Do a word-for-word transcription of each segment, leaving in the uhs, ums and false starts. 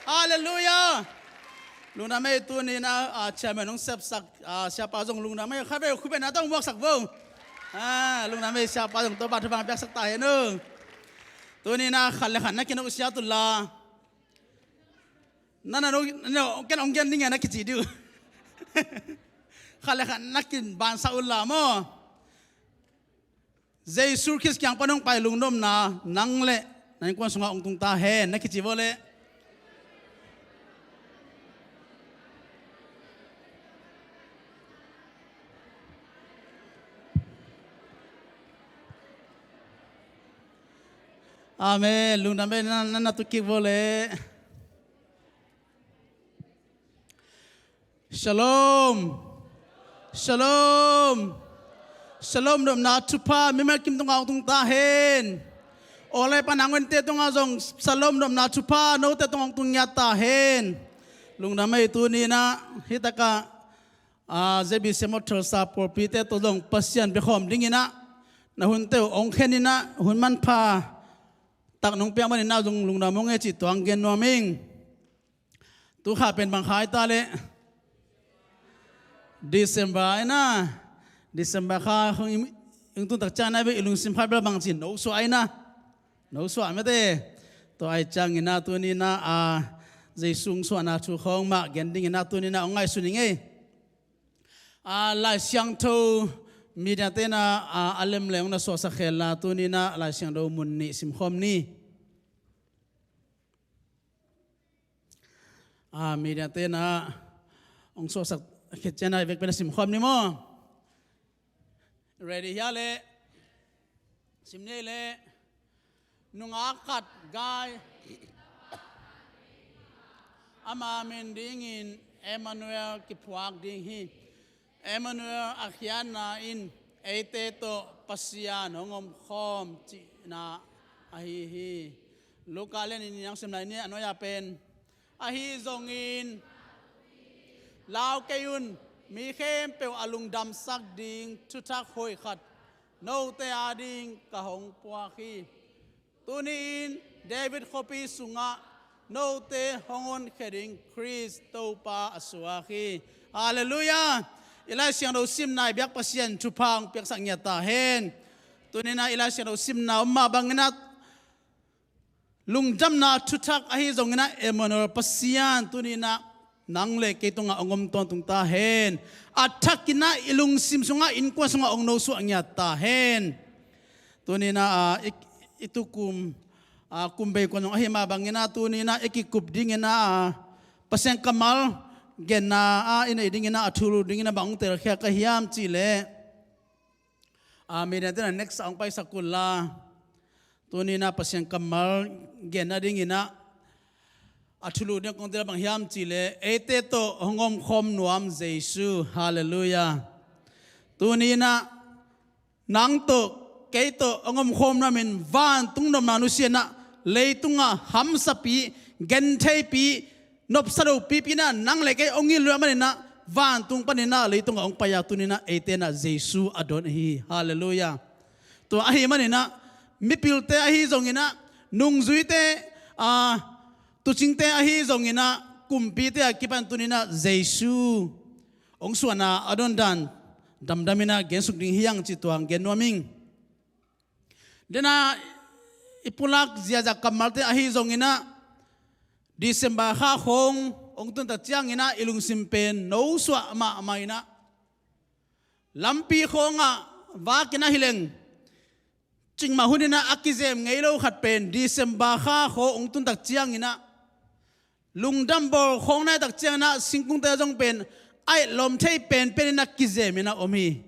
Halleluiah. Lungdam ei. Tuni-in ah, ah, chairman hong sepsak, ah, siapa zong lungdam ei. Khatvei khut beng na tawh muaksak vo. Ah, lungdam ei, siapa zong Topa thupha piaksak ta hen uh. Tuni-in ah khat le khat na kinawhsiat un la. Na na no, no, ken hong gen ding e na kici ding uh. Khat le khat na kibansak un la maw. Jesu Khrist kiang pan hong pai lungdamna nang le na innkuan sungah hong tung ta hen, na kici vo leh. Amen. Lungdam ei. Na, na, na tu kik vo leh. Shalom. Shalom. Shalom nopna thupha mimal kim tungah hong tung ta hen. Aw lai pan a ngente tungah zong shalom nopna thupha note tungah hong tung ngiat ta hen. Lungdam ei. Tuni-in ah hih takah, ah, Z B C Motor Sa pawlpite tawh zong Pasian biakhawm dingin ah na hunte uh hong khenin ah hun manpha tak nong piak manin ah zong lungdam hong e cih tua hong gen nuam ing. Tu kha pen bang kha i ta leh? December ai na. December kha hong i, i tun tak ciang na ve, i lungsim kha bel bang ci, nosuah ai na. Nosuah mete. Tua ai ciangin ah tuni-in ah, ah, Jesu hong suahna thu khawng mah gen dingin ah tuni-in ah hong ngaihsun ing ei. Ah, Lai Siangtho media te'n ah, ah, a lem le hong na suahsak khel la, tuni-in ah Lai Siangtho mun nih simkhawm ni. Ah, media te'n ah hong suahsak khit ciang ah i vek pen a simkhawm ni maw. Ready hia leh? Sim ni leh. Nungak khat gai, ama min dingin Emmanuel kiphuak ding hi. Emmanuel a khiatna in eite tawh Pasian hong omkhawm cihna ahi hi. Luka lian nih, nang sim lai ni, a nuai-a pen. Ahi zongin lau kei un, mi khempeuh a lungdamsak ding thuthak hoih khat note ading ka hong puak hi. Tuni-in David khuapi sungah note hong honkhia ding Khrist Topa a suak hi. Halleluiah. I Lai Siangtho simna i biak Pasian thupha hong piaksak ngiat ta hen. Tuni-in ah i Lai Siangtho simna om mah bangin ah lungdamna thuthak ahi zongin ah Emmanuel Pasian tuni-in ah nang le kei tungah hong om tawntung ta hen. A thakin ah i lungsim sungah, innkuan sungah hong nosuah ngiat ta hen. Tuni-in ah, ah, i, i tukum, ah, kum bei kuan zong ahi mah bangin ah tuni-in ah i kikup dingin ah, ah, Pasian kammal genna, ah, i neih dingin ah a thulu dingin ah bang hong telkhia ka hiam cih leh. Ah, media te'n ah next ah hong paisak un la. Tuni-in ah Pasian kammal genna dingin ah a thulu ding kong tel bang hiam cih leh, eite tawh hong omkhawm nuam Jesu. Halleluiah. Tuni-in ah nang tawh kei tawh hong omkhawm nuamin vantung nopna nusia-in ah leitungah hamsapi, gentheipi, nopsa lopipi-in ah nang le kei hong it lua manin ah vantung panin ah leitungah hong pai a, tuni-in ah eite'n ah Jesu a dawn ahi hi. Halleluiah. Tua ahih manin ah mipilte ahi zongin ah, nungzuite, ah, tuucingte ahi zongin ah, kumpite a kipan tuni-in ah Jesu hong suahna a dawndan damdamin ah gensuk ding hi hang cih tua hong gen nuam ing. Dena i pulak ziahziah kammalte ahi zongin ah, December kha khawng hong tun tak ciangin ah i lungsim pen nosuah mahmah in ah, lampi khawngah vak in ah hi leng, cikmah hunin ah a kizem ngei lo khat pen December kha khawng hong tun tak ciangin ah, lungdam bawl khawng nai tak ciangin ah singkungte zong pen a etlawm thei penpen in ah kizem in ah om hi.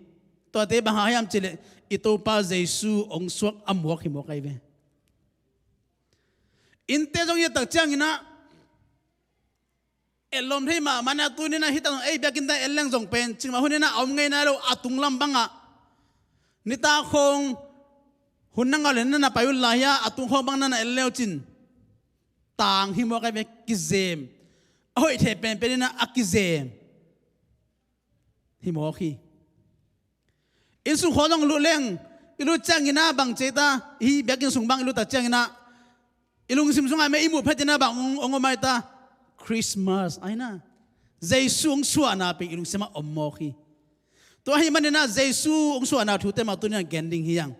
Tuate bang hang hiam cih leh, i Topa Jesu hong suak a muak hi mawk ahi ve. Innte zong i et tak ciangin ah etlawm thei mahmah in ah, tuni-in ah hih tak zong ei biakinn tak en leng zong pen cikmah hunin ah a om ngei nai lo, a tung lam bangah nitak khawng hun na ngah leh na na pai un la hia, a tung khawng bang na na en le uh cin, tang hi mawk ahi ve, kizem. A hoih thei penpen in ah a kizem hi mawk hi. Inn sung khawng zong lut leng, i lut ciangin ah bang ci ei ta, hih biakinn sung bang i lut tak ciangin ah i lungsim sungah mei i muh phetin ah bang hong, hong om ai ta? Christmas ahi na, Jesu hong suahna pen i lungsimah om mawk hi. Tua ahih manin ah Jesu hong suahna thute mah tuni-in ah gen ding hi hang.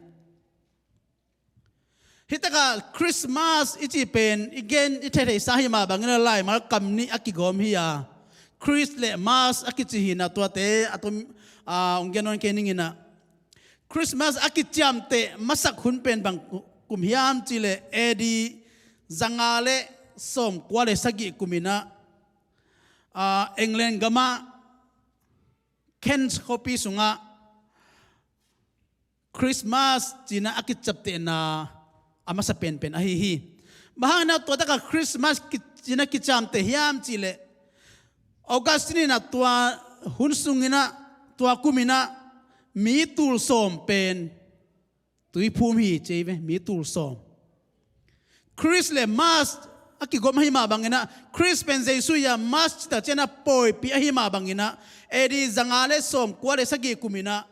Hi takah Christmas i cih pen i gen i theihtheihsa hi mah bangin ah laimal kam nih a kigawm hi a, Christ le Mass a kici hi-in ah tuate a tom, a, hong gen nawn kei ning in ah. Christmas a kiciamteh masak hun pen bang kum hiam cih leh A D zanga le sawmkua le sagih kum in ah, a, England gamah Kent khuapi sungah Christmas ci-in ah a kiciamtehna a masa penpen ahi hi. Bang hangin ah tua takah Christmas ki-, ci-in ah kiciamteh hiam cih leh, Augustine in ah tua hun sungin ah, tua kum in ah mi tul sawm pen tui phum hi ci hi ve, mi tul sawm. Christ le Mass a kigawm ahi mah bangin ah, Christ pen Jesu hi a, Mass cih tak ciangin ah pawipih ahi mah bangin ah, A D zanga le sawmkua le sagih kum in ah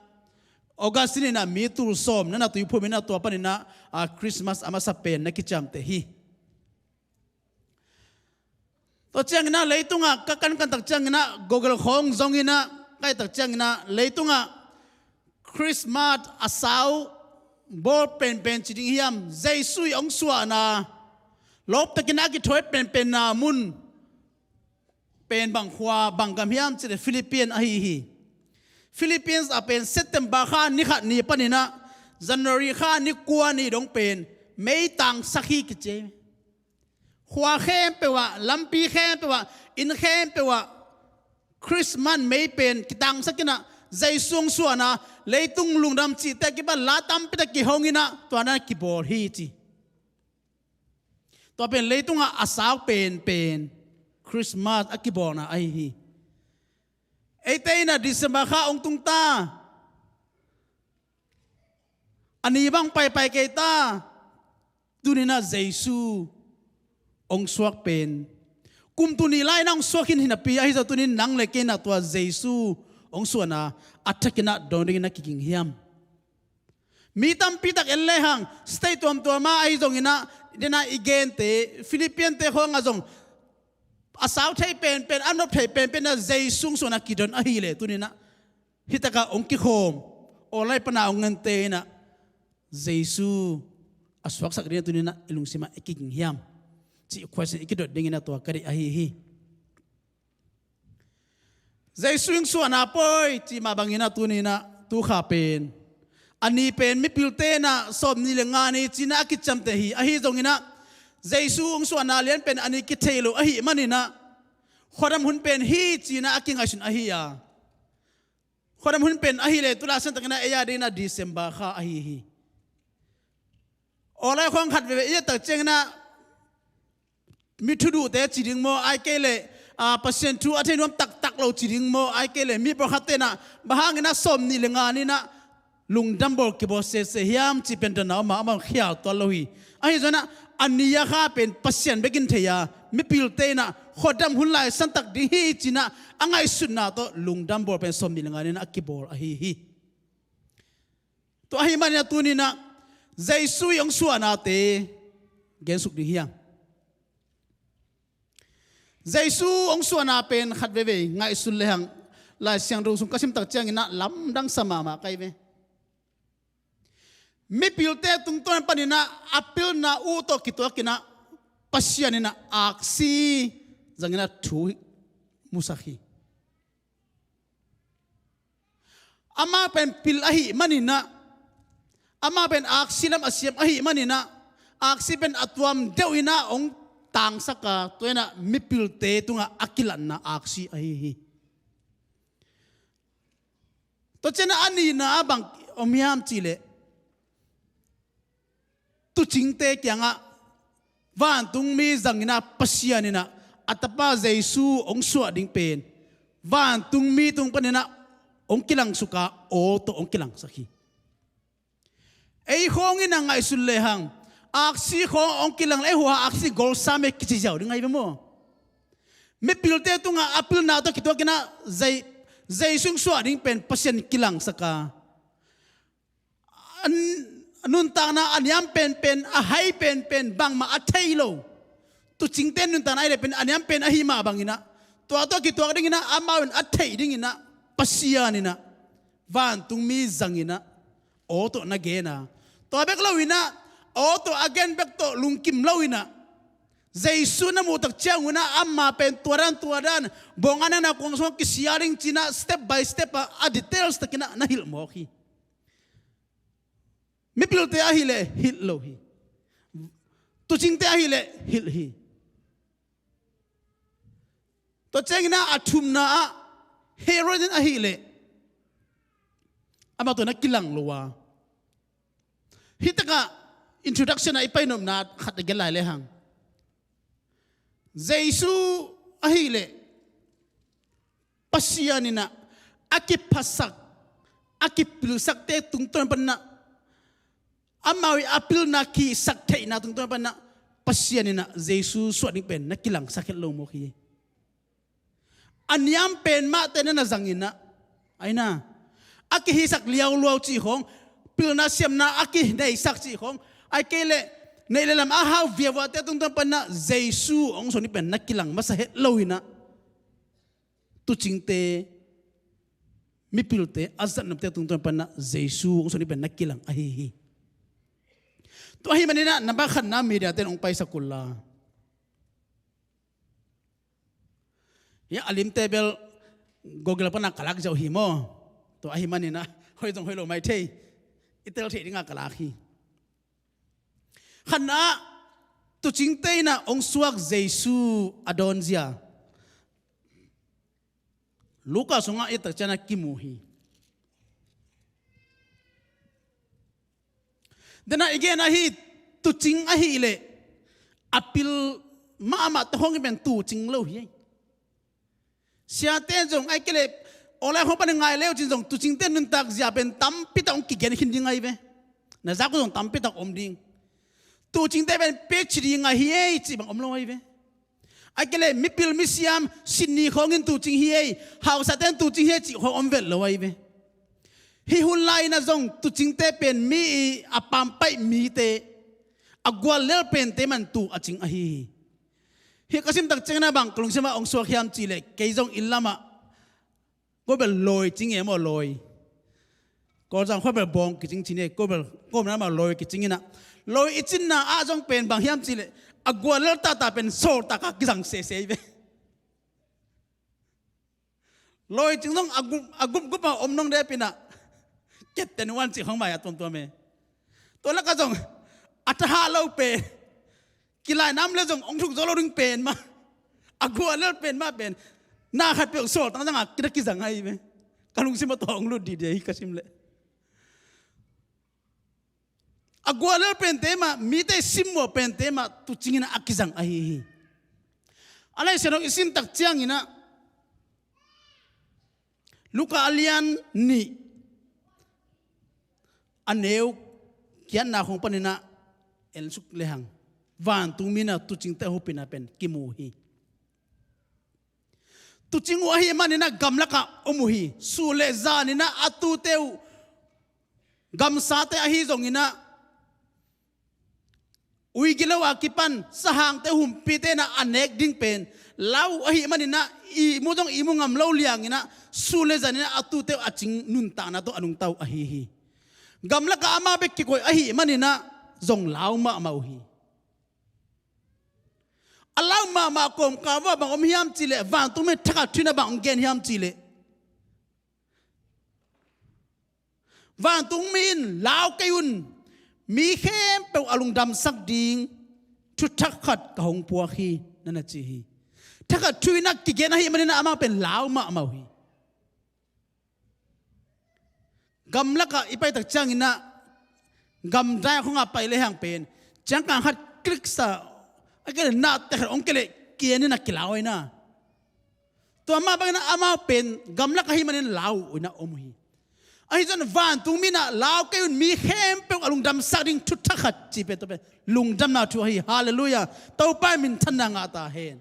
Augustine in ah mi tul sawm na na tui phum in ah tua panin ah, a, Christmas a masa pen na kiciamteh hi. Tua ciangin ah leitungah ka kankan tak ciangin ah Google khawng zongin ah ka et tak ciangin ah leitungah Christmas a sau bawl penpen ci ding hiam, Jesu i hong suahna lawptakin a kithawi penpenna mun pen bang khua bang gam hiam cih leh Philippines ahi hi. Philippines ah pen September kha ni khat ni panin ah January kha ni kua ni dong pen mei tangsak hi kici hi. Khua khempeuh ah, lampi khempeuh ah, inn khempeuh ah Christmas mei pen kitangsak in ah Jesu hong suahna, leitung lungdam cihte kipan la tampi tak kihong in ah tua na kibawl hi ci. Tua pen leitungah a sau penpen Christmas a kibawlna ahi hi. Eite in ah December kha hong tung ta, a ni bang paipai kei ta, tuni-in ah Jesu hong suak pen kum tul nih lai-in ah hong suak hi napi ahi zong tuni-in nang le kei in ah tua Jesu hong suahna a thakin ah dawng dingin na kiging hiam? Mi tampi tak en lehang, state tuamtuam ah ahi zongin ah, den ah i gente, Philippines-te khawng ah zong a sau thei penpen, a nop thei penpen ah Jesu hong suahna kidon ahih leh tuni-in ah hi takah hong kikhawm, online pan ah hong ente in ah Jesu a suaksak dingin ah tuni-in ah i lungsim ah i kiging hiam cih question i kidot dingin ah tua ka deih ahi hi. Jesu hong suahna pawi cih mah bangin ah tuni-in ah tu kha pen a ni pen mipilte in ah sawmnih le nga ni ci-in ah a kiciamteh hi. Ahi zongin ah Jesu hong suahna lian pen a ni kithei lo ahih manin ah khuadam hun pen hi ci-in ah a kingaihsun ahi a, khuadam hun pen ahih leh tu laitak ciangin ah ei a dingin ah December kha ahi hi. Aw lai khawng khat veve i et tak ciangin ah mi thuduhte ci ding maw, ahih kei leh, a, Pasian thu a thei nuam taktak lo ci ding maw, ahih kei leh mi pawlkhatte in ah bang hangin ah sawmnih le nga ni-in ah lungdam bawl kibawl sese hiam cih pen dotna om a, amah khial tuan lo hi. Ahi zongin ah a ni a kha pen Pasian bek in thei a, mipilte in ah khuadam hun lai santak ding hi ci-in ah a ngaihsutna tawh lungdam bawl pen sawmnih le nga ni-in ah a kibawl ahi hi. Tua ahih manin ah tuni-in ah Jesu i hong suahnate gensuk ding hi hang. Jesu hong suahna pen khat veivei ngaihsun lehang, Lai Siangtho sung ka sim tak ciangin ah lamdang sa mahmah ka hi ve. Mipilte tungtawn panin ah a pilna uh tawh kituakin ah Pasian in ah aksi zangin ah thu musak hi. Amah pen pil ahih manin ah, amah pen aksi lam a siam ahih manin ah, aksi pen a tuam deuh in ah hong tangsak a, tua in ah mipilte tungah a kilatna aksi ahi hi. Tua ciangin ah a nihna ah bang om hiam cih leh, tuucingte kiangah vantungmi zangin ah Pasian in ah a Tapa Jesu hong suah ding pen vantungmi tung panin ah hong kilangsuk a, aw tawh hong kilangsak hi. Ei khawng in ah ngaihsun lehang, aksi khawng hong kilang leh ei hua aksi golsam e kici ziau ding ahi ve maw. Mipilte tungah a pilna tawh kituakin ah Jei-, Jesu hong suah ding pen Pasian kilangsak a, a nuntakna a niam penpen, a hai penpen, bangmah a thei lo, Tuucingte nuntakna ahih leh pen a niam pen ahih mah banginah, tua tawh kituak dinginah amau in a theih dinginah Pasian inah vantungmi zanginah aw tawh na gen a, tua bek loinah aw tawh a gen bek tawh lungkim loinah Jesu na muhtak ciangunah amah pen tua dan tua dan bawng a nana kuang sungah kisia ding cinah step by step ah a details takinah na hilh mawk hi. Mipilte ahih leh hilh lo hi. Tuucingte ahih leh hilh hi. Tua cianginah a thumna ah Herod in ahih leh amah tawh na kilang lo a, hih takah introduction ah i painopna khat a gen lai lehang, Jesu ahih leh Pasian inah a kiphasak, a kipilsakte tungtawn panah, amau i a pilna kisak theihna tungtawn panah Pasian inah Jesu suah ding pen na kilangsak het lo mawk hi. A niam pen mahte na na zanginah, aina a kihisak liauluau cih khawng, pilna siamna a kineisak cih khawng, ahih kei leh neih le lam a hau viavuate tungtawn panah Jesu hong suah ding pen na kilang masa het loinah tuucingte, mipilte a zatnopte tungtawn panah Jesu hong suah ding pen na kilang ahi hi. Tua ahih maninah namba khatna mediate in hong paisak unla, hia a limte bel Google panah ka lak ziau hi maw? Tua ahih maninah hoih zong hoih lo mai thei, i tel theih dingah ka lak hi. Khatna ah tuucingte inah hong suak Jesu a dawnzia Luka sungah i et tak ciangah kimu hi. Dena i gen ahi, tuucing ahih leh a pil mahmah tawh hong i pen tuucing lo hi. Siate zong ahih kei leh online khong pan i ngai leu cin zong tuucingte nuntak zia pen tampi tak hong kigen khin ding ahi ve. Na zak uh zong tampi tak om ding. Tuucingte pen PhD ngah hi ei cih bang om lo ahi ve. Ahih kei leh mipil misiam Sydney khawngin tuucing hi ei, hausate'n tuucing hi ei cih khawng om vet lo ahi ve. Hih hun lai-inah zong tuucingte pen mi i a pampaih mite, a guallel pente man tuu a cing ahi hi. Hih ka sim tak cianginah bang ka lungsimah hong suak hiam cihleh, kei zong inn lamah ko bel lawi cing e maw, lawi. Kawlzang khua bel bawng kicing cin e, ko bel ko bel amah lawi kicing inah, lawi i cinna ah zong pen bang hiam cihleh, a guallel tata pen sawltak a kizang sese hi ve. Lawi cing zong a gup a gupgup a om nong dep inah, kette nuan cih khong mai a tuamtuam e. Tua lakah zong a thahat lo pen, kilainam le zong hong thuk zo lo ding pen mah, a guallel pen mah pen na khat peuh sawltak zangah kizang ahi ve. Ka lungsim a tua hong lut dihdia hi ka sim leh. A guallel pente mah, mite simmuah pente mah tuucing inah a kizang ahi hi. A Laisiangtho i sim tak cianginah Luka a lian nih, a neu kiatna khong paninah en suk lehang, vantungmi inah tuucingte a hupina pen kimu hi. Tuucing uh ahih maninah gamlakah om uh hi. Su le zaninah a tuute uh gamsate ahi zonginah, uigilo a kipan sahangte humpite inah a nek ding pen lau ahih maninah, ihmu zong ihmu ngam lo lianginah su le zaninah a tuute uh a cing nuntakna tawh a nungta uh ahi hi. Gamlakah amah bek kikoih ahih maninah zong lau mahmah uh hi. A lau mahmah kawmkal vuah bang om hiam cihleh, vantungmi thakhat thu inah bang hong gen hiam cihleh, vantungmi in lau kei un, mi khempeuh a lungdamsak ding thuthak khat ka hong puak hi, na na ci hi. Thakhat thu inah kigen ahih maninah amah pen lau mahmah uh hi. Gamlakah i paitak cianginah, gamdai khongah pai lehang pen ciangkang khat kliksa, a kei le nahte khat hong kei le kian inah kilau inah, tua mah banginah amau pen gamlak ahih manin lau inah om uh hi. Ahi zong vantungmi inah lau kei un, mi khempeuh a lungdamsak ding thuthak khat cih pen tua pen lungdamna thu ahi. Halleluiah. Topa in minthanna ngah ta hen.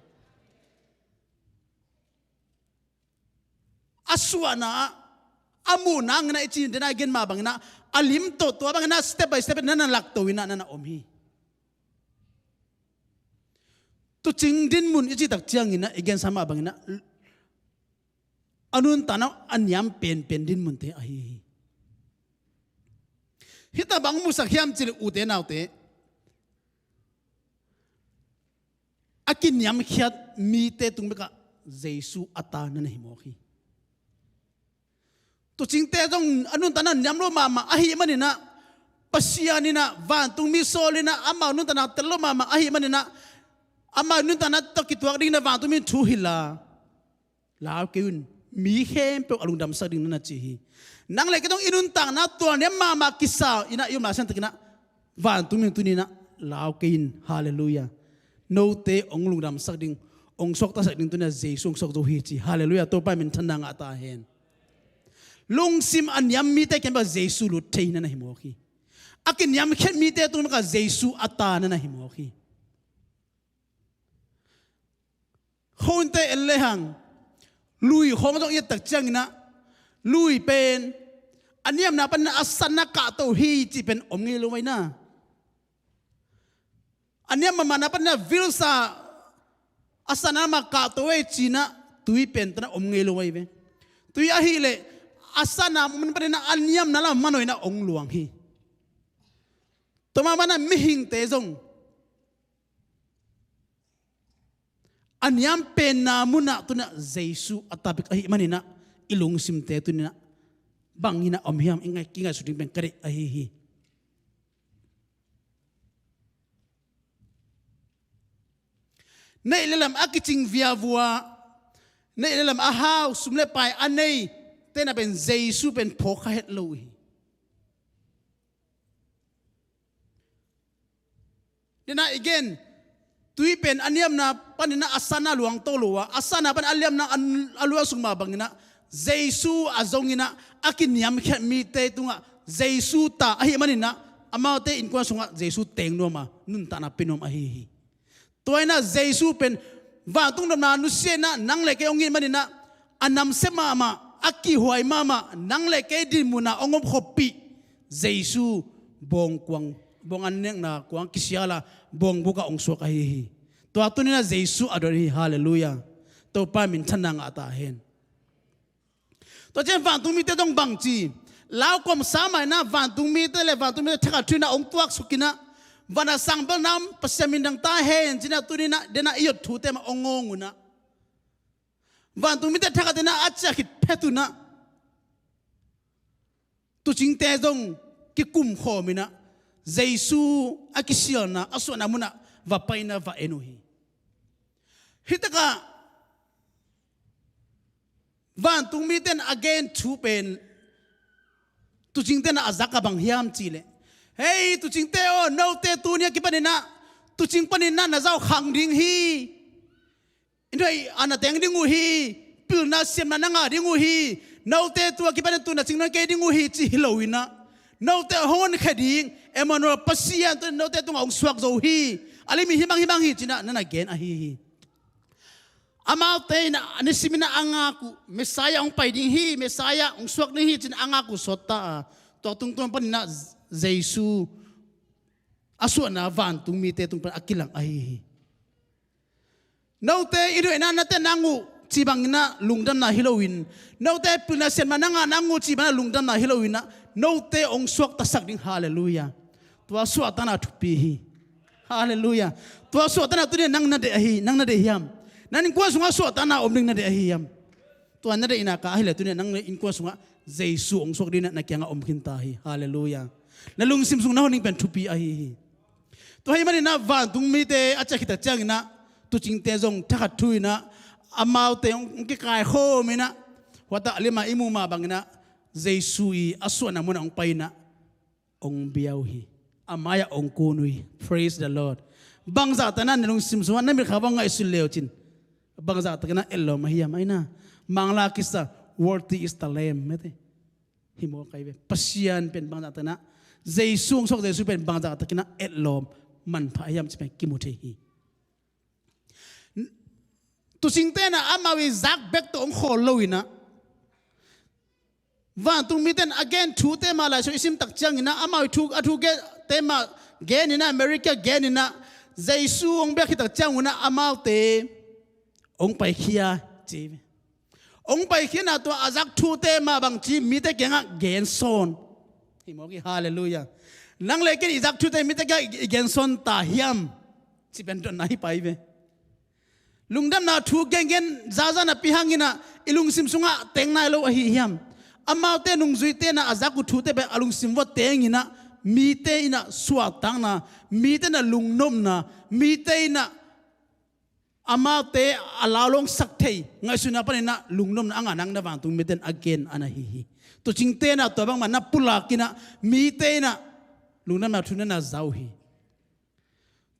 A suahna ah a muh nanginah i cin dena i gen mah banginah a lim tawh tua banginah step by step na na lakto inah na na om hi. Tuucing dinmun i cih tak ciangin ah, i gensa mah bangin ah, a nuntakna a niam penpen dinmunte ahi hi. Hih tak bang musak hiam cih leh, ute naute, a kiniamkhiat mite tung bekah Jesu a ta na na hi mawk hi. Tuucingte zong a nuntakna niam lo mahmah ahih manin ah, Pasian in ah, vantungmi sawl in ah, amau nuntakna tel lo mahmah ahih manin ah, amau nuntakna tawh kituak dingin ah vantungmi thu hilh a, lau kei un, mi khempeuh a lungdamsak ding na na ci hi. Nang le kei zong i nuntakna tua niam mahmah kisa in ah i om lai siang takin ah, vantungmi tuni in ah lau kei in. Halleluiah. Note hong lungdamsak ding, hong suaktasak ding tuni in ah Jesu hong suak zo hi ci. Halleluiah. Topa minthanna ngah ta hen. Lungsim a niam mite kiang bek ah Jesu lut thei na na hi mawk hi. A kiniamkhiat mite tung bekah Jesu a ta na na hi mawk hi. Khonte en lehang, lui khawng zong i et tak ciangin ah, lui pen a niamna panin ah a sanna kahto hi cih pen om ngei lo mai na. A niam mahmahna panin ah vilsa, a sanna mah kahto hi ci-in ah tui pen tan ah om ngei lo mai ve. Tui ahih leh a sanna mun panin ah a niamna lam manoina hong luang hi. Tua mah bangin ah mihingte zong a niam penna munah tuni in ah Jesu a ta bek ahih manin ah, i lungsimte tuni in ah bang in ah om hiam, i ngai, kingaihsut ding pen ka deih ahi hi. Neih le lam a kicing viavua, neih le lam a hau, sum le pai a nei, tena pen Jesu pen phawk kha het lo uh hi. Dena i gen, tui pen a niamna panin ah a sanna luang to lo a, a sanna panin a niamna a, a luang sung mah bangin ah, Jesu a zongin ah a kiniamkhiat mite tungah Jesu ta ahih manin ah, amaute innkuan sungah Jesu teng nuam a, nuntakna pia nuam ahi hi. Tua in ah Jesu pen vantung nopna nusia in ah nang le kei hong it manin ah, a namsia mahmah, a kihhuai mahmah, nang le kei dinmun ah hong om khuapih Jesu bawng kuang, bawng an nekna kuang kisial a, bawng bukah hong suak ahi hi. Tua tuni in ah Jesu a dot hi. Halleluiah. Topa minthanna ngah ta hen. Tua ciang vantungmite zong bangci, lau kawmsa mah in ah vantungmite le vantungmite thakhat thu in ah hong tuaksuk in ah, van a sang bel nam Pasian min dang ta hen ci-in ah tuni in ah, dena i ot thute mah hong ngawng un ah, vantungmite thakhat in ah a ciah khit phet un ah, tuucingte zong kikum khawm in ah, Jesu a kisialna, a suahna munah va pai in ah va en uh hi. Hih takah vantungmite in a gen thu pen, tuucingte in ah a zak a bang hiam cih leh, "Hei tuucingte aw, note tuni a kipanin ah tuucing panin ah na zau khang ding hi. Inn hoih ah na teng ding uh hi. Pilna siamna na ngah ding uh hi. Note tu a kipanin tu na cing nawn kei ding uh hi," ci hi lo in ah, "Note hong honkhia ding Emmanuel Pasian tuni in note tungah hong suak zo hi. A lim in hih bang hih bang hi," ci-in ah na na gen ahi hi. Amaute in ah a nisim in ah a ngak uh, Messiah hong pai ding hi, Messiah hong suak ding hi ci-in ah a ngak uh sawt ta a, tua tungtawn panin ah Jesu a suahna vantungmite tung pan a kilang ahi hi. Note inn hoihna na teng nang uh ci bangin ah lungdamna hi loin, note pilna siamna na ngah nang uh ci bangin ah lungdamna hi loin ah, note hong suaktasak ding. Halleluiah. Tua suahtakna thupi hi. Halleluiah. Tua suahtakna tuni in ah nang na deih ahi, nang na deih hiam? Nang innkuan sungah suahtakna om ding na deih ahi hiam? Tua na deihna ka ahih leh tuni in ah nang innkuan sungah Jesu hong suak ding in ah na kiangah om khin ta hi. Halleluiah. Na lungsim sung na hon ding pen thupi ahi hi. Tua ahih manin ah vantungmite a ciah khit tak ciangin ah, tuucingte zong thakhat thu in ah, amaute hong kikaikhawm in ah, hua tak a lim ah i muh mah bangin ah, Jesu i a suahna munah hong pai in ah, hong bia uh hi. A mai-ah hong kun uh hi. Praise the Lord. Bangzah tak in ah na lungsim sungah na mitkha bang ngaihsut le uh cin, bangzah takin ah etlawm ahi hiam? Ahi na, Mangla kisa, "Worthy is the Lamb," mete. Hi mawk ahi ve. Pasian pen bangzah takin ah, Jesu hong suak Jesu pen bangzah takin ah etlawm, manpha ahi hiam cih pen kimu thei hi. Tuucingte in ah amau i zak bek tawh hong khawl lo in ah, vantungmite in a gen thute mah Lai Siangtho i sim tak ciangin ah, amau i thu, a thu gen te mah gen in ah, America gen in ah, Jesu hong biak khit tak ciangun ah amaute hong paikhia ci. Hong paikhiatna tua a zak thute mah bangci mite kiangah gensawn. Hi mawk hi, halleluiah. Nang le ken i zak thute mite kiangah i gensawn ta hiam? Ci pen dotna hi pai ve. Lungdamna thu gengen zaza napi hangin ah i lungsim sungah teng nai lo ahi hiam? Amaute nungzuite in ah a zak uh thute pen a lungsim uah tengin ah mite in ah suahtakna, mite in ah lungnopna, mite in ah amaute a lau longsak thei ngaihsutna panin ah lungnopna a ngah nang na vantung mite in a gen a na hi hi. Tuucingte in ah tua bangmah na pulak in ah mite in ah lungdamna thu na na za uh hi.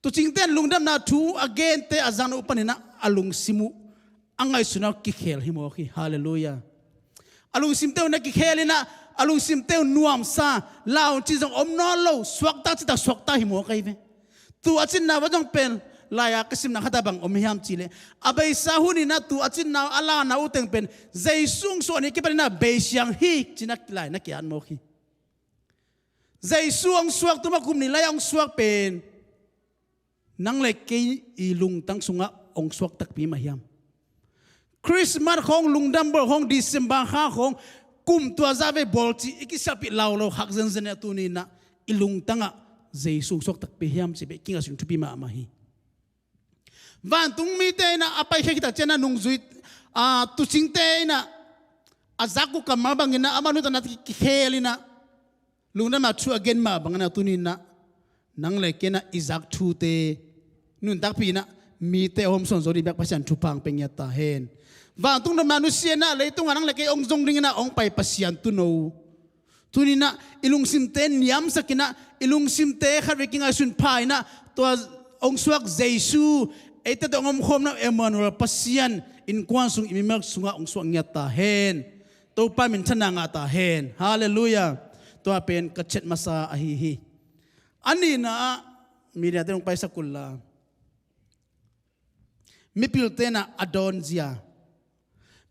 Tuucingte in lungdamna thu a gente a zakna uh panin ah a lungsim uh a ngaihsutna uh kikhel hi mawk hi. Halleluiah. A lungsimte uh na kikhel in ah a lungsimte uh nuamsa, lau cih zong om nawn lo, suakta cih tak suakta hi mawk ahi ve. Tu a cinna uh zong pen lai-a ka simna khat ah bang om hiam cihleh, a beisa hun in ah tu a cinna uh a lana uh teng pen Jesu hong suah ni kipan in ah beisiang hi ci-in ah lai na ki-at mawk hi. Jesu hong suak, tuma kum nih lai-ah hong suak pen nang le kei i lungtang sungah hong suak takpi mah hiam? Christmas khawng, lungdam bawl khawng, December kha khawng, kum tua zah vei bawl cih i kisialpih lau lo khak zenzen a, tuni in ah i lungtangah Jesu hong suak takpi hiam cih beh kingaihsun thupi mahmah hi. Vantung mite in ah a paikhia khit tak ciang ah nungzui, a, tuucingte in ah a zak uh kammal bangin ah amau nuntakna kikhel in ah lungdamna thu a gen mah bangin ah tuni in ah nang le ken ah i zak thute nuntakpih in ah mite a hawmsawn zo ding bek Pasian thupha hong pia ngiat ta hen. Vantung dom na nusia in ah leitungah nang le kei hong zong dingin ah hong pai Pasian tuuno, tuni in ah i lungsimte niamsak in ah i lungsimte khatvei kingaihsun pha in ah tua hong suak Jesu, eite tawh hong omkhawmna Emmanuel Pasian innkuan sung, i mimal sungah hong suak ngiat ta hen. Topa minthanna ngah ta hen. Halleluiah. Tua pen ka chet masa ahi hi. A nihna ah, media te hong paisak un la, mipilte in ah a dawnzia,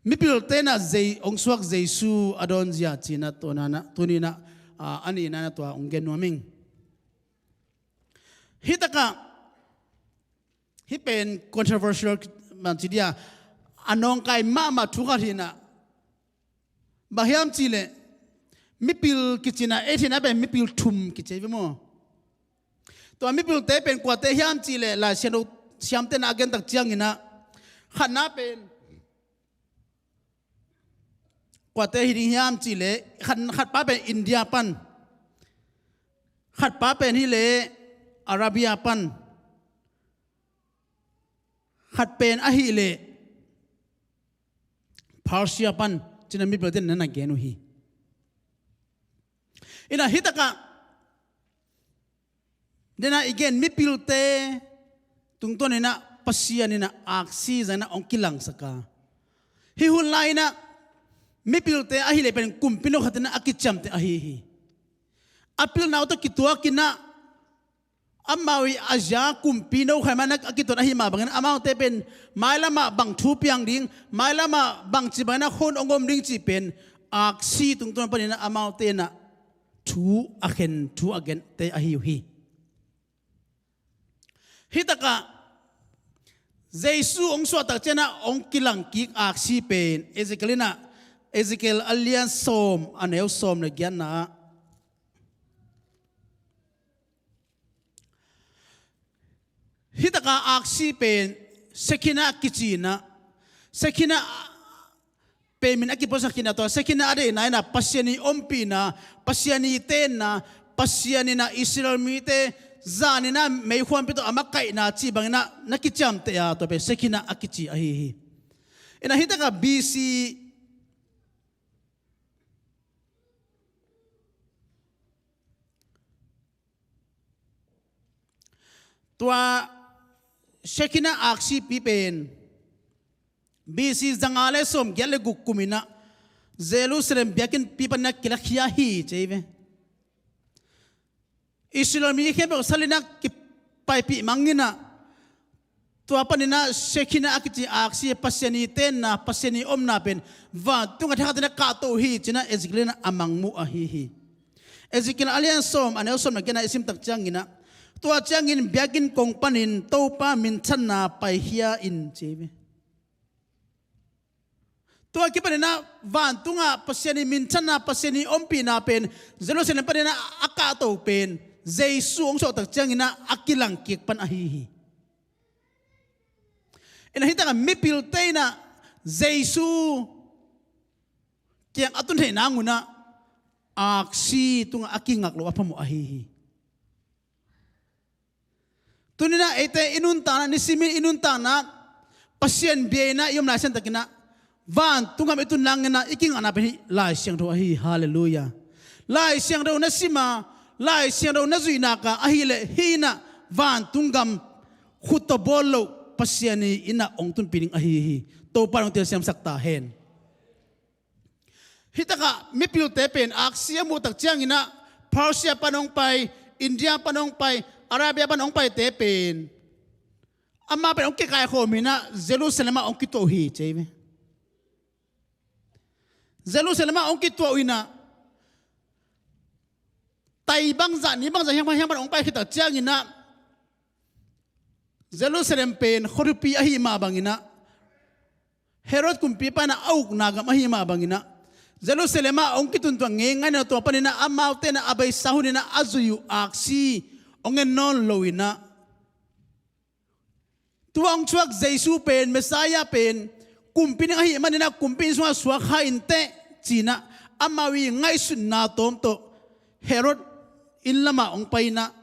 mipilte in ah Zei-, hong suak Jesu a dawnzia ci-in ah tua na, tuni in ah, a, a nihna in ah tua hong gen nuam ing. Hi takah, hih pen controversial man ci dia, a nawngkai mahmah thu khat hi in ah, bang hiam cihleh mipil kici in ah, ei theihna pen mipil thum kici hi ve maw? Tua mipilte pen kuate hiam cihleh Lai Siangtho siamte in ah a gen tak ciangin ah, khatna pen kuate hi ding hiam cihleh khat, khatpa pen India pan, khatpa pen hileh Arabia pan, khat pen ahihleh Persia pan ci-in ah mipilte in ah na gen uh hi. In ah hi takah, den ah i gen mipilte tungtawn in ah Pasian in ah aksi zang in ah hong kilangsak a, hih hun lai in ah mipilte ahihleh pen kumpi no khat in ah a kiciamteh ahi hi. A pilna uh tawh kituak in ah amau i a zia kumpi no khat mah in ah a kituak ahih mah bangin amaute pen mailamah bang thu piang ding, mailamah bangci bangin ah hun hong om ding cih pen aksi tungtawn panin ah amaute in ah thu a khen, thu a gente ahi uh hi. Hi takah Jesu hong suah tak ciang ah hong kilang kik aksi pen Ezekiel in ah, Ezekiel a lian sawm, a neu sawm le giatna ah, hi takah aksi pen Shekinah kici in ah, Shekinah pen min a kipuaksak khin a, tua Shekinah a deihna in ah Pasian i ompihna, Pasian i tenna, Pasian in ah Israel mite zan in ah meikhuampi tawh a makaihna cih bangin ah na kiciamteh a, tua pen Shekinah a kici ahi hi. In ah hi takah B C tua Shekinah aksipi pen B C zanga le sawmgiat le guk kum in ah Jerusalem biakinnpi panin ah kilakhia hi ci hi ve. Israel mi khempeuh sal in ah kipaipih mang in ah, tua panin ah Shekinah a kici aksi, Pasian i tenna, Pasian i omna pen vantung a thakhatin ah kahto uh hi ci-in ah Ezekiel in ah a mangmuh ahi hi. Ezekiel a lian sawm, a neu sawm le giatna i sim tak ciangin ah, Tua ciangin biakinn kong panin Topa minthanna paikhia in ci hi ve. Tua kipaninah vantungah Pasian ii minthanna, Pasian ii ompihna pen Jerusalem paninah a kahto pen Jesu hong suahtak cianginah a kilangkik pan ahi hi. Inah hitakah mipilte inah Jesu kiang a tun theih nangunah aksi tungah a kingak lo a phamawh ahi hi. Tuninah eite i nuntakna, nisimin i nuntakna Pasian bia inah i om laisiangtakinah vantung gam i tun nanginah i kingakna pen hih Lai Siangtho ahi hi. Halleluiah. Lai Siangtho na sima, Lai Siangtho na zuihnaka ahileh hih inah vantung gam khut tawh bawl loh Pasian ii inah hong tunpih ding ahi hi. Topa in hong telsiamsak ta hen. Hitakah mipilte pen aksi a muhtak cianginah Persia pan hong pai, India pan hong pai, Arabia pan hong paite pen amau pen hong kikaikhawm inah Jerusalem ah hong kituah uh hi ci hi ve. Jerusalem ah hong kituah uh inah tai bangzah ni bangzah hiang pan hiang pan hong pai khittak cianginah Jerusalem pen khuathupi ahi mah banginah Herod kumpipa inah a ukna gam ahi mah banginah Jerusalem ah hong kituntuah ngeingai na tua paninah amaute inah a beisa huninah a zui uh aksi hong en nawn loinah tua hong thuak Jesu pen, Messiah pen kumpi ding ahi maninah kumpi inn sungah suak kha inteh cinah amau ii ngaihsutna tawm tawh Herod inn lamah hong pai inah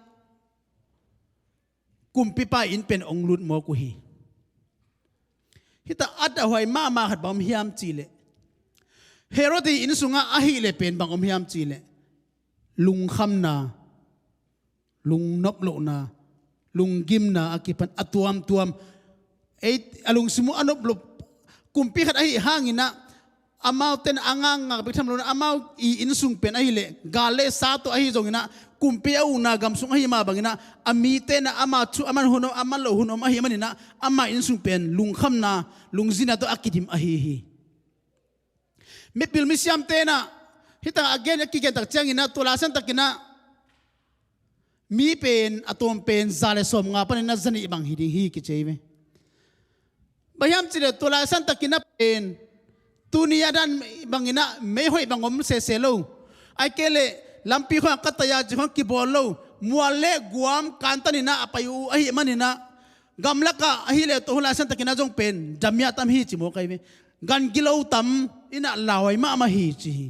kumpipa inn pen hong lut mawk uh hi. Hitakah a dahhuai mahmah khat bang om hiam cihleh Herod ii inn sungah ahileh pen bang om hiam cihleh lungkhamna, lungnop lohna, lunggimna a kipan a tuamtuam ei a lungsim uh a nop loh kumpi khat ahi hanginah amaute inah a ngakngak bek tham loinah amau ii inn sung pen ahileh gal le sa tawh ahi zonginah kumpi a ukna gam sung ahi mah banginah a mite inah ama thu a man hun om a man loh hun om ahi maninah ama inn sung pen lungkhamna, lungzinna tawh a kidim ahi hi. Mipil misiamte inah hitakah a gen a kigentak cianginah tua laisiangtakinah mi pen a tawm pen za le sawmnga paninah zanih bang hi ding hi kici hi ve. Bang hiam cihleh tua laisiangtakinah pen tuni a dan banginah meihoih bang om sese lo. Ahih kei leh lampi khawng a ka tai-a ci khawng kibawl lo. Mual le guam kantaninah a pai uh ahi maninah gamlakah ahileh tua hun laisiangtakinah zong pen damia tam hi ci mawk ahi ve. Gan gilo tam inah lauhuai mahmah hi ci hi.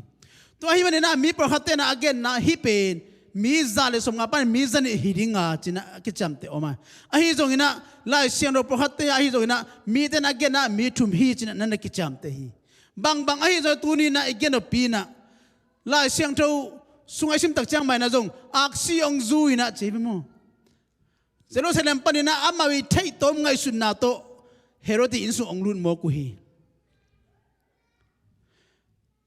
Tua ahi maninah mi pawlkhatte inah a genna hih pen mi za le sawmnga pan mi zanih hi dinga cinah a kiciamteh om a. Ahi zonginah Lai Siangtho pawlkhatte ahi zonginah mite inah a genna mi thum hi cinah na na kiciamteh hi. Bangbang ahi zongin tuninah i gen awpi inah Lai Siangtho sungah i simtak ciang mah inah zong aksi hong zu inah ci hi ve maw. Jerusalem paninah amau ii theihtawm ngaihsutna tawh Herod ii inn sung hong lut mawk uh hi.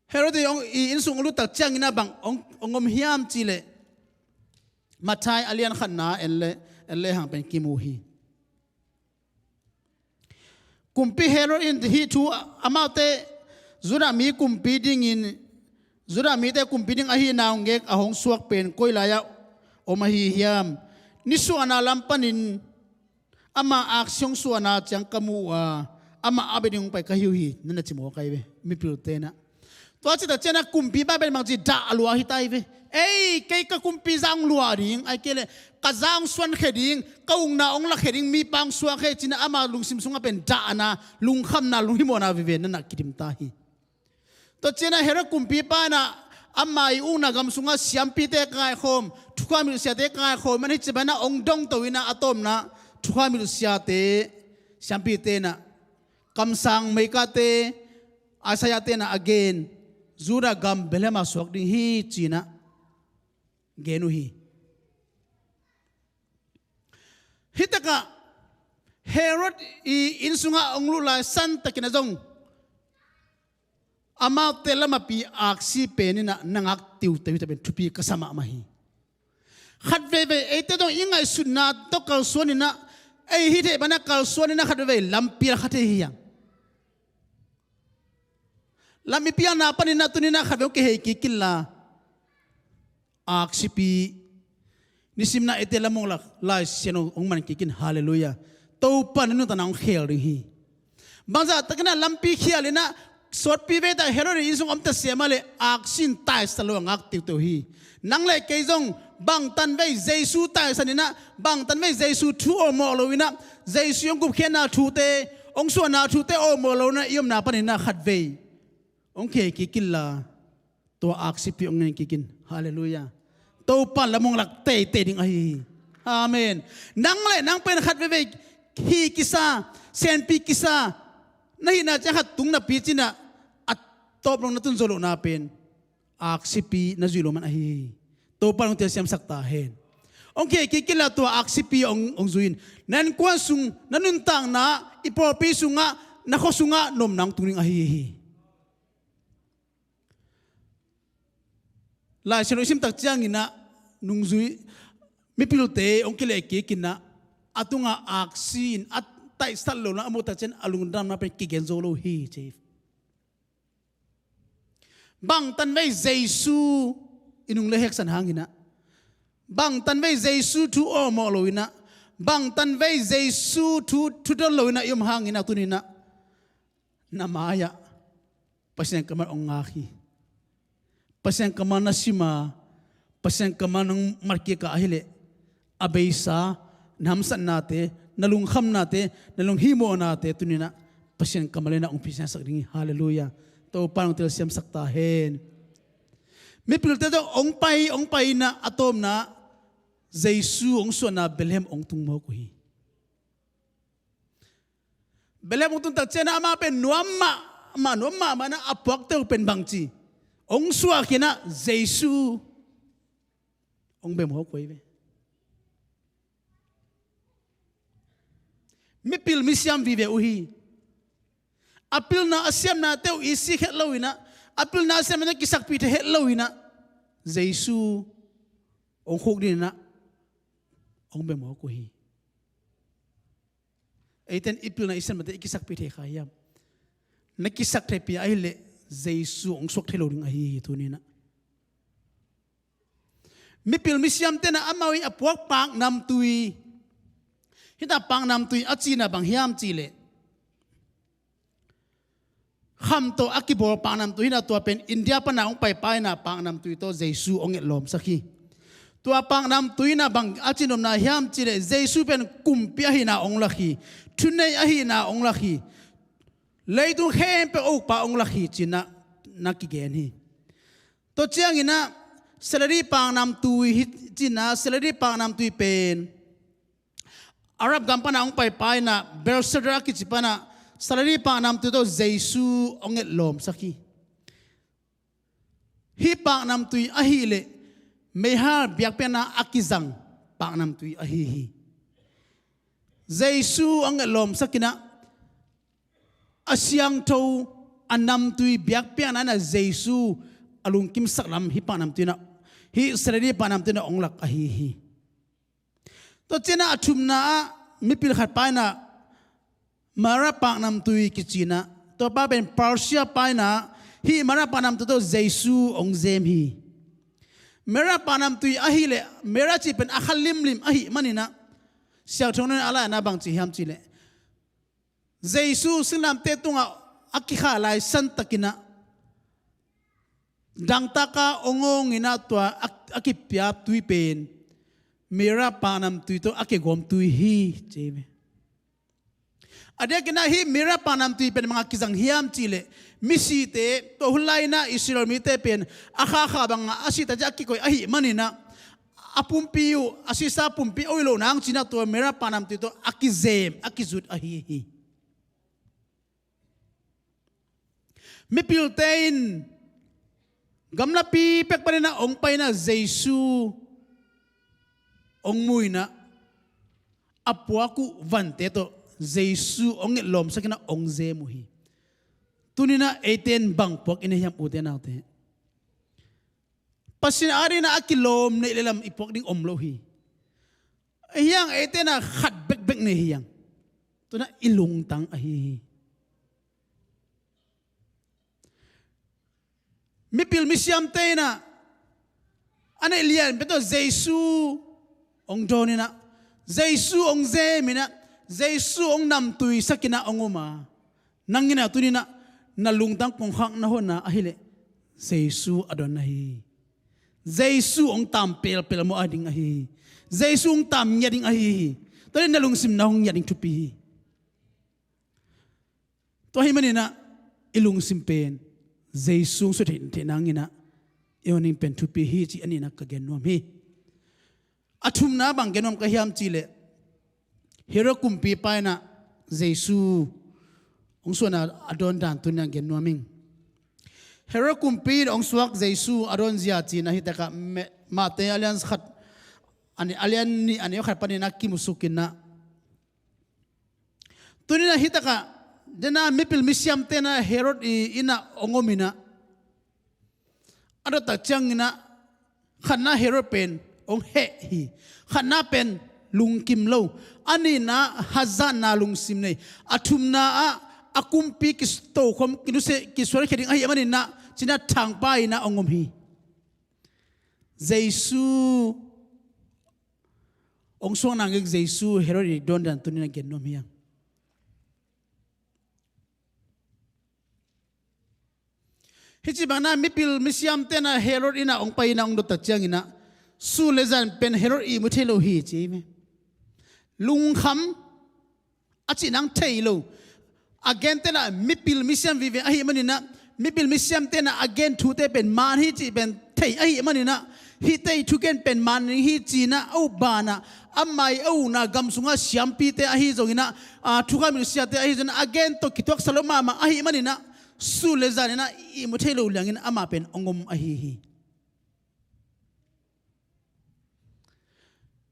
Herod ii hong, ii inn sung hong luttak cianginah bang hong, hong om hiam cihleh Matthai a lian khatna en le, en le hang pen kimu hi. Kumpi Herod in hih thu amaute Judah mi kumpi dingin, Judah mite kumpi ding ahi naungek a hong suak pen koi lai-ah om ahi hiam? Nisuahna lam panin ama aksi hong suahna ciang ka mu uh a, amah a bia ding hong pai ka hi uh hi, na na ci mawk ahi ve, mipilte inah. Tua citak cianah kumpipa pen bangci dah a lua hi ta hi ve. Ei, kei ka kumpi za hong luah ding, ahih kei leh ka za hong suankhia ding, ka ukna hong lakhia ding mipa hong suak hi cinah ama lungsim sungah pen dahna, lungkhamna, lunghimawhna veve na na kidim ta hi. Tua cianah Herod kumpipa inah ama ii ukna gam sungah siampite ka ngaikhawm, thukham hilhsiate ka ngaikhawm, man hi ci banah hong dongto inah a tawpna thukham hilhsiate, siampite inah kamsang Mika-te, Isaiah-te inah a gen Judah gam Bethlehem ah suak ding hi cinah gen uh hi. Hitakah Herod ii inn sungah hong lut lai santakinah zong amaute lamapi aksi pen inah na ngak tiuteu hi ta pen thupi ka sa mahmah hi. Khat veivei eite zong i ngaihsutna tawh kalsuan inah ei hih theih banah kalsuan inah khat veivei lampi la kha thei hi hang. Lam i pialna paninah tuninah khat vei hong kihei kik inla aksipi Nisimna eite lamong lak Lai Siangtho hong man kikin, halleluiah. Topa na nuntakna hong khel ding hi. Bangzah takin ah lampi khial in ah, sawtpi vei tak Herod in sung om ta siam a leh aksi in taisan lo a ngak tiutiu hi. Nang le kei zong bangtan vei Jesu taisan in ah, bangtan vei Jesu thu awlmawh lo in ah, Jesu hong gupkhiatna thute, hong suahna thute awlmawh lo in ah, i omna panin ah khatvei hong khel kik inla, tua aksipi hong ngen kik in. Halleluiah. Topa lam hong lak teitei ding ahi hi. Amen. Nang le nang pen khat veivei hi kisa, senpi kisa na hihna ciang khat tung napi cin ah, a tawp dong na tun zo lohna pen aksipi na zuih loh man ahi hi. Topa hong telsiamsak ta hen. Hong khel kik inla, tua aksipi hong, hong zui in. Na innkuan sung, na nuntakna, i pawlpi sungah, na khua sungah na omna hong tung ding ahi hi. Lai Siangtho i sim tak ciangin ah, nungzui, mipilte hong kileh kik in ah, a tungah aksi in a taisat lohna a muh tak ciang a lungdamna pen kigen zo lo hi, ci hi. Bangtan vei Jesu i nung le heksan hangin ah, bangtan vei Jesu thu awlmawh lo in ah, bangtan vei Jesu thu, thu don lo in ah i om hangin ah, tuni in ah na mai-ah Pasian kammal hong ngak hi. Pasian kammal na sim a, Pasian kammal nong mat kik a ahih leh, a beisa na hamsatnate, na lungkhamnate, na lunghimawhnate tuni in ah Pasian kammal in ah hong pisiansak ding hi. Halleluiah. Topa hong telsiamsak ta hen. Mipilte tawh hong pai, hong pai in ah, a tawpna Jesu hong suahna Bethlehem hong tung mawk uh hi. Bethlehem hong tun tak ciang ah, amah pen nuam mahmah, nuam mahmah in ah, a puakte uh pen bangci hong suah khin ah, Jesu hong bia mawk uh hi ve. Mipil misiam vive uh hi. A pilna a siamnate uh i sik het lo in ah, a pilna a siamnate uh kisakpih thei het lo in ah, Jesu hong khuk ding in ah hong bia mawk uh hi. Eite in i pilna i siamnate i kisakpih thei kha hiam? Na kisak theipih a ahih leh Jesu hong suak thei lo ding ahi hi, tuni in ah. Mipil misiamte in ah amau in a puak paknamtui, hita paknamtui a cihna bang hiam cih leh, kham tawh a kibawl paknamtui hi in ah, tua pen India pan a hong paipai in ah paknamtui tawh Jesu hong etlawmsak hi. Tua paknamtui in ah bang a cihnopna hiam cih leh, Jesu pen kumpi ahihna hong lak hi, thunei ahihna hong lak hi, leitung khempeuh a ukpa hong lak hi, ci in ah na kigen hi. Tua ciangin ah, salary paknamtui hi, ci in ah, salary paknamtui pen Arab gam pan a hong paipai in ah, Belshazzar a kici pan ah, salary paknamtui tawh Jesu hong etlawmsak hi. Hih paknamtui ahih leh meihal biakpiakna a kizang paknamtui ahi hi. Jesu hong etlawmsak in ah, a siangtho, a namtui biakpiakna in ah Jesu a lungkimsak lam hih paknamtui in ah, hih salary paknamtui in ah hong lak ahi hi. Tua ciangin ah a thumna ah mipil khat pa in ah Mara paknamtui kici in ah, tua pa pen Persia pa in ah, hih Mara paknamtui tawh Jesu hong zem hi. Mara paknamtui ahih leh, Mara cih pen a kha limlim ahih manin ah, siangtho in a laina bang ci hiam cih leh, Jesu singlamteh tungah a kikha lai santakin ah, dangtaka awngawng in ah tua a, a kipia tui pen Mara paknamtui tawh a kigawm tui hi, ci hi. A diakin ah hih Mara paknamtui pen bang a kizang hiam cih leh, misite, tua hun lai in ah Israel mite pen a khakha bangah a sihta ciang a kikoih ahih manin ah, a pumpi uh, a sihsa pumpi a ui loh nang ci in ah tua Mara paknamtui tawh a kizem, a kizut ahi hi. Mipilte in gamlapi pek panin ah hong pai in ah Jesu hong mu in ah, a puak uh vante tawh Jesu hong etlawmsak in ah hong zem uh hi. Tuni in ah eite in bang puak i nei hiam, ute naute? Pasian adingin ah a kilawm neih le lam i puak ding om lo hi. Ahi hang eite in ah khat bekbek nei hi hang. Tua in ah i lungtang ahi hi. Mipil misiamte in ah a neih lianpen tawh Jesu hong dawn inah, Jesu hong zem inah, Jesu hong namtuisak inah hong om a, nang inah tuni inah na lungtang kongkhak na hon a ahih leh Jesu a dawn ahi hi. Jesu hong taam pelpel maw a ding ahi hi. Jesu hong taam ngiat ding ahi hi. Tua leh na lungsim na hong ngiat ding thupi hi. Tua ahih man inah i lungsim pen Jesu hong suah theih nang inah i hong ning pen thupi hi cih a nihna ka gen nuam hi. A thumna bang gen nuam ka hiam cih leh, Herod kumpipa inah Jesu hong suahna a dawn dan tuni inah gen nuam ing. Herod kumpi in hong suak Jesu a dawn zia ci inah hi takah Me-, Mate a lian khat, a ni, a lian nih, a neu khat pan inah kimusuk inah, tuni inah hi takah dena mipil misiamte inah Herod i inn ah hong om inah, a dot tak ciang inah khatna Herod pen hong heh hi. Khatna pen lungkim lo. A nihna hazatna lungsim nei. A thumna ah a kumpi kitokhom, kinusia, kisuankhia ding ahih man inah ci inah thangpai inah hong om hi. Jesu hong suak nang ing, Jesu Herod i dawn dan tuni inah gen nuam hi hang. Hih ci bang inah mipil misiamte inah Herod inn ah hong pai inah hong dot tak ciang inah, sun le zan pen Herod ihmu thei lo hi ci hi ve. Lungkham a cih nang thei lo. A gente lah mipil misiam vive ahih man inah, mipil misiamte inah a gen thute pen man hi cih pen thei ahih man inah, hihte i thugen pen man hi ci inah a up banah, amah i a ukna gam sungah siampite ahi zong inah, a, thukham nusiate ahi zong inah, a gen tawh kituaksa lo mahmah ahih man inah, sun le zan inah ihmu thei lo liang inah amah pen hong om ahi hi.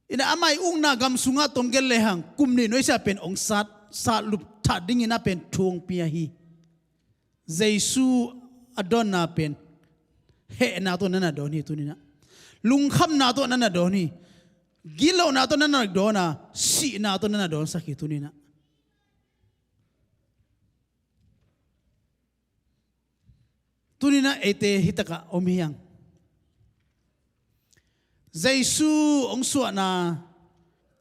Inah amah i ukna gam sungah tom gel lehang kum nih nuaisiah pen hong sat, sat lup that ding inah pen thu hong pia hi. Jesu a dawnna pen hehna tawh na na dawn hi tuni inah. Lungkhamna tawh na na dawn hi. Gitlohna tawh na na dawn a, sihna tawh na na dawnsak hi tuni inah. Tuni inah eite hi takah om hi hang. Jesu hong suahna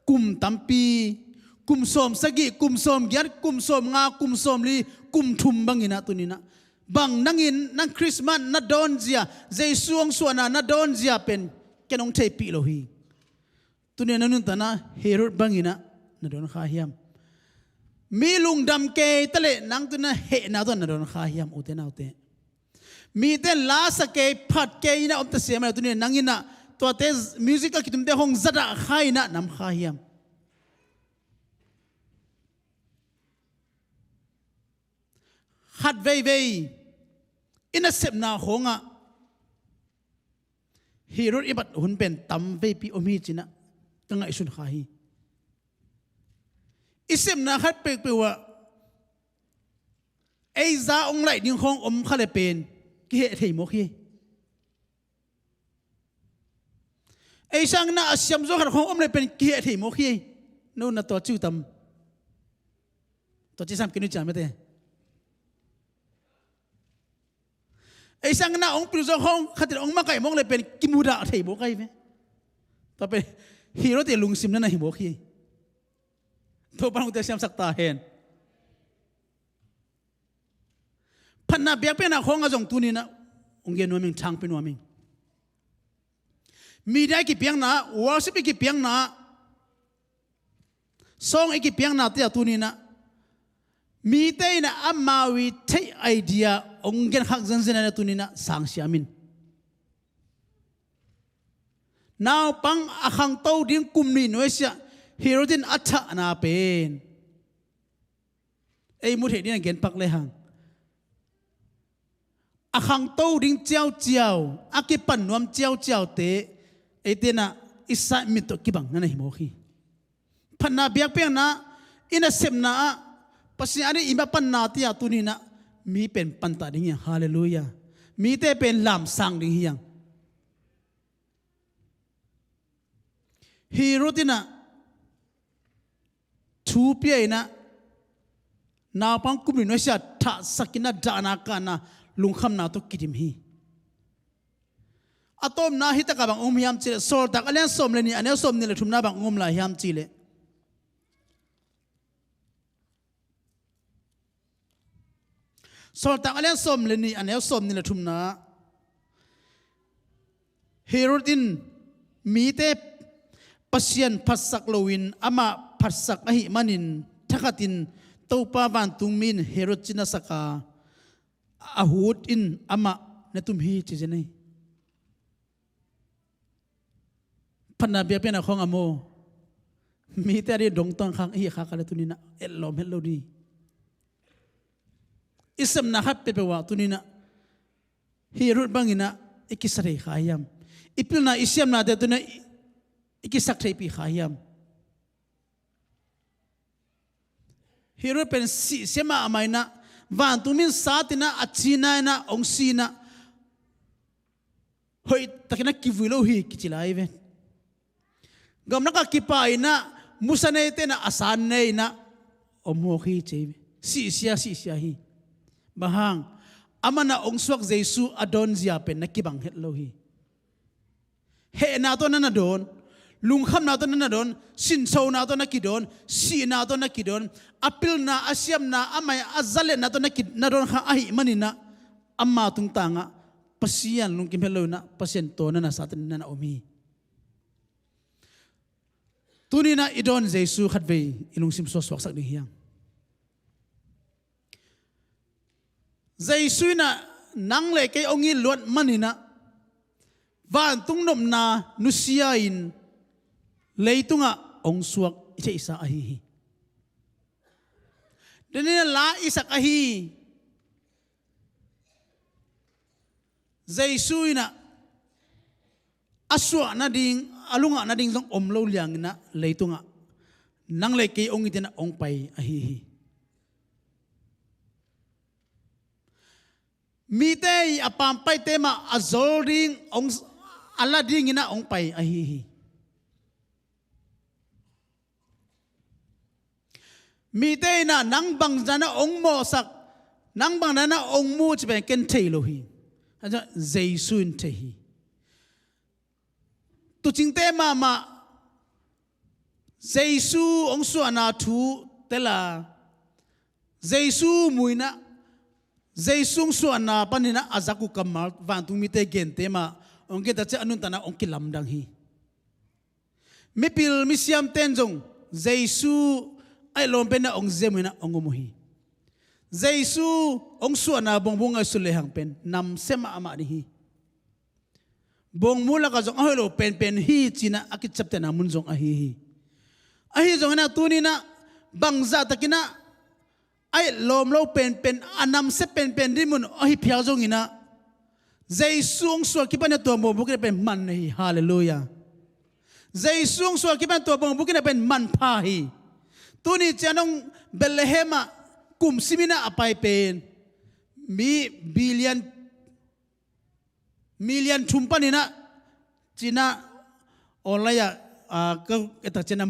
kum tampi, kum sawm sagih, kum sawm giat, kum sawm nga, kum sawm li, kum thum bang inah tuni inah, bang nang in nang Christmas na dawn zia, Jesu hong suahna na dawn zia pen ken hong theihpih lo hi. Tuni inah na nuntakna Herod bang inah na dawn kha hiam? Mi lungdam kei ta leh nang tuni inah hehna tawh na dawn kha hiam, ute naute? Mite in la sa kei, phat kei inah om ta siam a, tuni inah nang inah tuate music a kitumte hong zadah kha inah na om kha hiam? Khat veivei i nasepna khawngah Herod i bat hun pen tam veipi om hi ci inah ka ngaihsun kha hi. I sepna khat peuhpeuh ah ei za hong laih ding khawng om kha leh pen kiheh thei mawk hi. Ei sang inah a siam zaw khat khawng om leh pen kiheh thei mawk hi. No na tua ci uh tam? Tua ci sam kei nu ciam mete. Ei sang inah hong pil zaw khawng khat in hong makaih mawk leh pen kimudah thei mawk ahi ve. Tua pen Herod i lungsim na na hi mawk hi. Topa nungte siamsak ta hen. Phatna biakpiakna khawngah zong tuni inah hong gen nuam ing, thangpi nuam ing. Media i kipiakna, worship i kipiakna, song i kipiaknate ah tuni inah mite inah amau i theih idea hong genkhak zenzen a, tuni inah sang siam in. Naupang a khangto ding kum nih nuaisiah Herod in a thahna pen ei mu theih ding a genpak lehang, a khangto ding ciauciau, a kipan nuam ciauciaute eite inah i sa mit tawh kibang na na hi mawk hi. Phatna biakpiakna, i nasepna ah, Pasian in i ma pannate ah tuni inah mi pen pantah ding hi hang. Halleluiah. Mite pen lamsang ding hi hang. Herod inah thu pia inah naupang kum nih nuaisiah thahsak inah dahna kahna lungkhamna tawh kidim hi. A tawpna hi takah bang om hiam cihleh, Sawltak a lian sawm le nih, a neu sawm nih le thumna bang om lai hiam cihleh, Sawltak a lian sawm le nih, a neu sawm nih le thumna, Herod in mite Pasian phatsak loin amah phatsak ahih manin thakhatin Topa vantungmi in Herod cina sak a, a hut in amah na tum hi, ci zen hi. Phatna biakpiakna khawng a maw, mite a dih dongtang khang i hi khak a le tuninah etlawm het lo dih. I sepna khat peuhpeuh ah tuninah Herod banginah i kisa thei kha hiam? I pilna i siamnate tuninah i, i kisak theihpih kha hiam? Herod pen sihsia mahmah inah, vantungmi in satinah a cina inah hong si inah, hoihtakinah kivui lo hi kici lai ve. Gamlakah kipa inah musa neite inah a san ne inah om mawk hi ci hi ve. Sihsia sihsia hi. Bang hang? Amanah hong suak Jesu a dawnzia pen na kibang het lo hi. Hehna tawh na na dawn, lungkhamna tawh na na dawn, sinsona tawh na kidawn, sihna tawh na kidawn, a pilna, a siamna, a mai, a zalenna tawh na ki, na dawn kha ahih maninah ama tungtangah Pasian lungkim het loinah Pasian tawh na na satin na na om hi. Tuninah i dawn Jesu khatvei i lungsim suaksuaksak ding hiam? Jesu inah nang le kei hong it luat maninah vantung nopna nusia-in leitungah hong suak i theihsa ahi hi. Tuninah la i sak ahi. Jesu inah a suah nading, a lungah nading zong om lo lianginah leitungah nang le kei hong it inah hong pai ahi hi. Mite i a pampaite mah a zol ding, hong, a la dinginah hong pai ahi hi. Mite inah nang bangzah inah hong mawhsak, nang bangzah inah hong mu ci pen ken thei lo hi. Jesu in thei hi. Tuucingte mahmah Jesu hong suahna thu tel a, Jesu mu inah, Jesu hong suahna paninah a zak uh kammal vantungmite gente mah hong genta ciah a nuntakna hong kilamdang hi. Mipil misiamten zong Jesu a etlawm pen inah hong zem uh inah hong om uh hi. Jesu hong suahna bongbuk ngaihsut lehang pen namsia mahmah ding hi. Bongbuk lakah zong a hoih lo penpen hi cinah a kiciaptehna mun zong ahi hi. Ahi zonginah tuninah bangzahtakinah a etlawm lo penpen, a namsia penpen dinmun ahi phial zonginah Jesu hong suah kipan inah tua bongbuk inah pen man na hi. Halleluiah. Jesu hong suah kipan inah tua bongbuk inah pen manpha hi. Tuni ciang dong Bethlehem ah kumsim inah a pai pen mi billion, million thum paninah cinah online ah, ah, ka etak cinah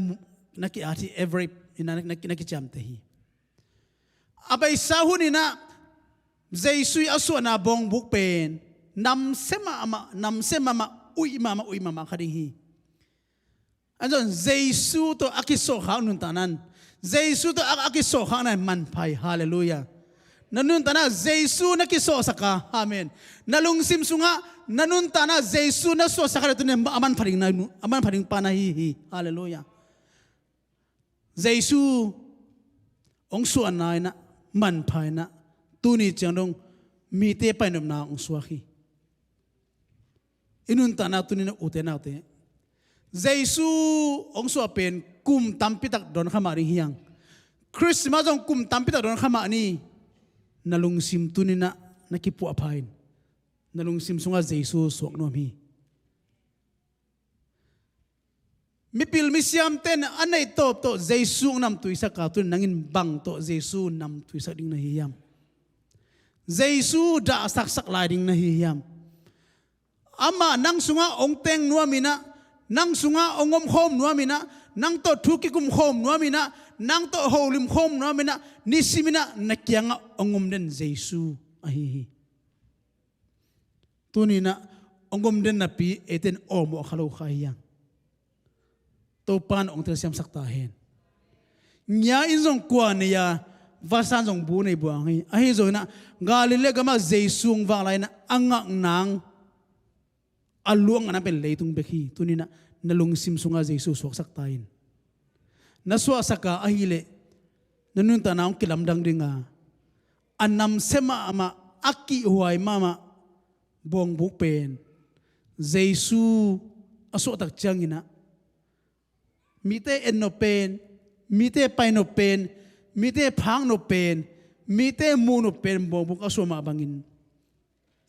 na ki-at hi, average inah na, na, na kiciamteh hi. A beisa hun inah Jesu i a suahna bongbuk pen namsia mahmah, namsia mahmah, uih mahmah, uih mahmah kha ding hi. Anzon Jesu tawh a kisawhkhak nuntakna in, Jesu tawh a, a kisawhkhakna in manpha hi. Halleluiah. Na nuntakna Jesu na kisawhsak a, amen, na lungsim sungah na nuntakna Jesu na suahsak a le tunin a manpha ding na, a manpha ding pa na hi hi. Halleluiah. Jesu hong suahna inah manpha inah tuni ciang dong mite painopna hong suak hi. I nuntakna tuninah ute naute, Jesu hong suah pen kum tampitak dawn kha mah ding hi hang. Christmas zong kum tampitak dawn kha mah ni. Na lungsim tuninah na kipuahpha in, na lungsim sungah Jesu suak nuam hi. Mipil misiamten a neih tawp tawh Jesu hong namtuisak a, tun nangin bang tawh Jesu namtuisak ding na hi hiam? Jesu dahsaksak lai ding na hi hiam? Amah nang sungah hong teng nuam inah, nang sungah hong omkhawm nuam inah, nang tawh thu kikumkhawm nuam inah, nang tawh holimkhawm nuam inah, nisim inah na kiangah hong om den Jesu ahi hi. Tuninah hong om den napi eite in awmawh kha lo kha hi hang. Topa in hong telsiamsak ta hen. Ngia in zong kua nei a, vasa in zong bu nei buang hi. Ahi zongin ah Galilee gamah Jesu hong vak lai-in ah a ngakna, a luang a na pen leitung bek hi. Tuni-in ah na lungsim sungah Jesu suaksak ta in. Na suahsak a ahih leh na nuntakna hong kilamdang ding a, a namsia mahmah, a kihhuai mahmah bawngbuk pen Jesu a suahtak ciangin ah mite en nop pen, mite pai nop pen, mite phak nop pen, mite muh nop pen bawngbuk a suah mah bangin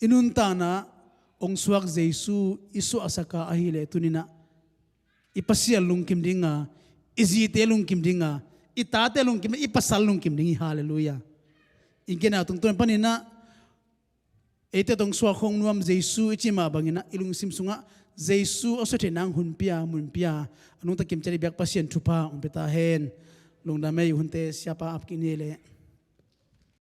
i nuntakna hong suak Jesu i suahsak a ahih leh tuni-in ah i Pasian lungkim ding a, i zite lungkim ding a, i tate lungkim ding, i pasal lungkim ding hi. Halleluiah. I gen a tungtawn panin ah eite tawh hong suak hong nuam Jesu i cih mah bangin ah i lungsim sungah Jesu a suah theihna hun pia, mun pia, a nungta kim ciat i biak Pasian thupha hong pia ta hen. Lungdam ei. Hunte siapa ap kik ni leh.